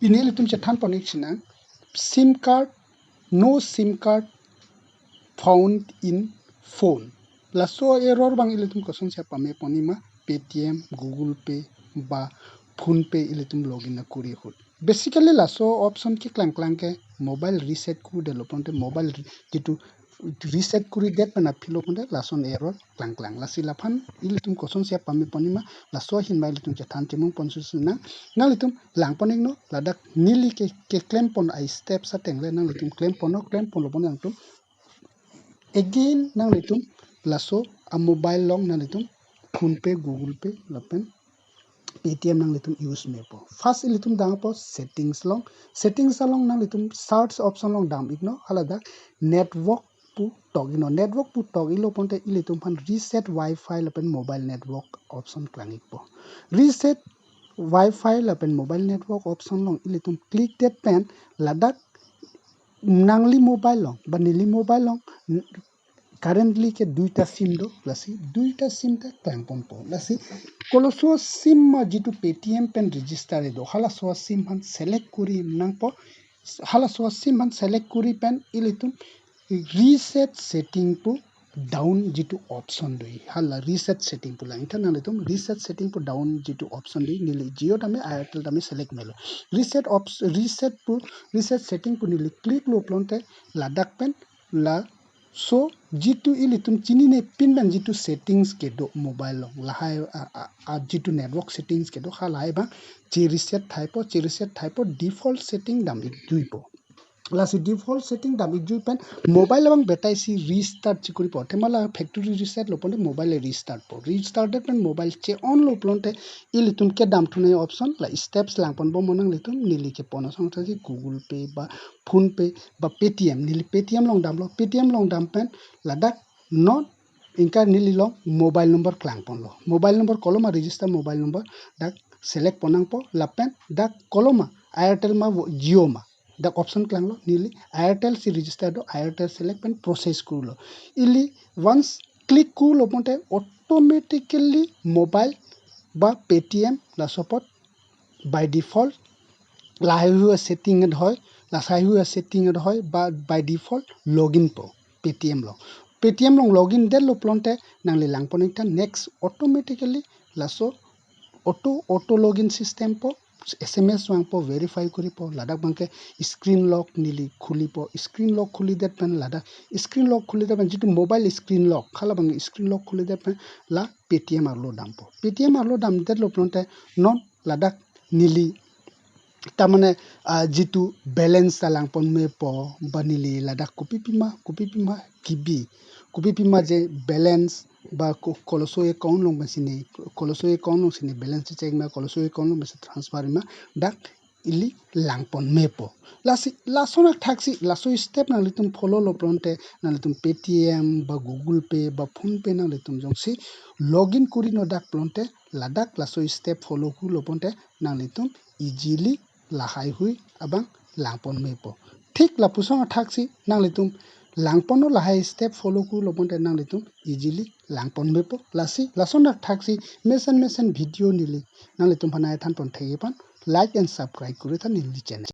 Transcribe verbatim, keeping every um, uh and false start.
Pini ilitum chethan pon-ik sinang, SIM card, no SIM card found in phone. Laso error abang ilitum kosonsi pame pon-ikma, Paytm, Google Pay, ba PhonePe ilitum login na kuri ahut. Basically laso option keklang klang ke mobile reset ku detlo pulote mobile re-, jitu reset kuri det pen aphi lo pulote lason error klang klang. Lasi laphan ilitum kosonsi pame pon-ikma, laso ahin abang ilitum chethan chemung ponsi sinang. Nanglitum lang pon-iknon, ladak neli ke, keklem pon a-step ateng le nanglitum klem ponnon, klem ponlo pulote nangtum again nanglitum laso a-mobile along nanglitum PhonePe, Google Pay lapen Paytm nanglitum use mepo. First ilitum dampo settings along. Settings along nanglitum search option along dam-iknon, haladak network pu tok-iknon. Network pu tok-iklo pulote ilitum aphan reset Wi-Fi lapen mobile network option klang-ikpo. Reset Wi-Fi lapen mobile network option along ilitum click det pen ladak nangli mobile along ba neli mobile along n-, currently ke duita SIM do, lasi duita SIM ta klang ponpo. Lasi koloso SIM ma jitu Paytm pen register do, halaso SIM aphan select kuri nangpo. Halaso SIM aphan select kuri pen ilitum reset setting pu down jitu option do, hala reset setting pu lang. Ita nanglitum reset setting pu down jitu option do, neli Jio tame Airtel tame select melo. Reset ops-, reset pu, reset setting pu neli click lo pulote ladak pen laso jitu ilitum chinine pin pen jitu settings kedo mobile along, lahai a, a, a jitu network settings kedo, halahai abang che reset thaipo, che reset thaipo, default setting dam-ik juipo. Lasi default setting dam-ik jui pen mobile abang betai si restart chekuripo. Athema la factory reset lo pulote mobile restart po. Restart det pen mobile che-on lo pulote ilitum kedam thunai option la steps lang ponbom nanglitum, neli kepon asong thaksi Google Pay ba PhonePe ba Paytm, neli Paytm along damlo. Paytm along dam pen ladak non ingkar neli along mobile number klang ponlo. Mobile number koloma register mobile number dak select pon nangpo lapen dak koloma Airtel ma vo-, Jio ma. Dak option klanglo, neli Airtel si register do, Airtel select pen process kurlo. Ili once click kurlo pulote automatically mobile ba Paytm laso apot by default lahai hui setting et hoi, lahai hui setting et hoi ba by default login po Paytm along. Paytm along login detlo pulote nangli lang pon-ik tha next automatically laso auto, auto login system po, S M S vangpo, verify kuripo, ladak abangke screen lock neli khulipo, screen lock khuli det pen ladak screen lock khuli det pen jitu mobile screen lock, hala abang screen lock khuli det pen la Paytm arlo dampo. Paytm arlo dam detlo pulote non ladak neli tamane, ah, jitu balance ta lang pon mepo, ba neli ladak kopi pima, kopi pima kibi, kopi pima je balance ba ko-, koloso account along pensi ne, koloso account along si ne balance check ma, koloso account along pensi transfer ma, dak ili lang pon mepo. Lasi, lason athaksi, laso step nanglitum follow lo pulote, nanglitum Paytm ba Google Pay ba PhonePe nanglitum jongsi login kuri no dak pulote, ladak laso step follow kurlo pulote, nanglitum easily lahai hui abang lang pon mepo. Thik lapuson athaksi nanglitum lang ponnon, lahai step follow kurlo pulote nanglitum easily lang pon mepo. Lasi, lason athaksi mesen mesen video neli nanglitum aphan nai than pon thek-ik aphan like and subscribe kuri tha neli channel.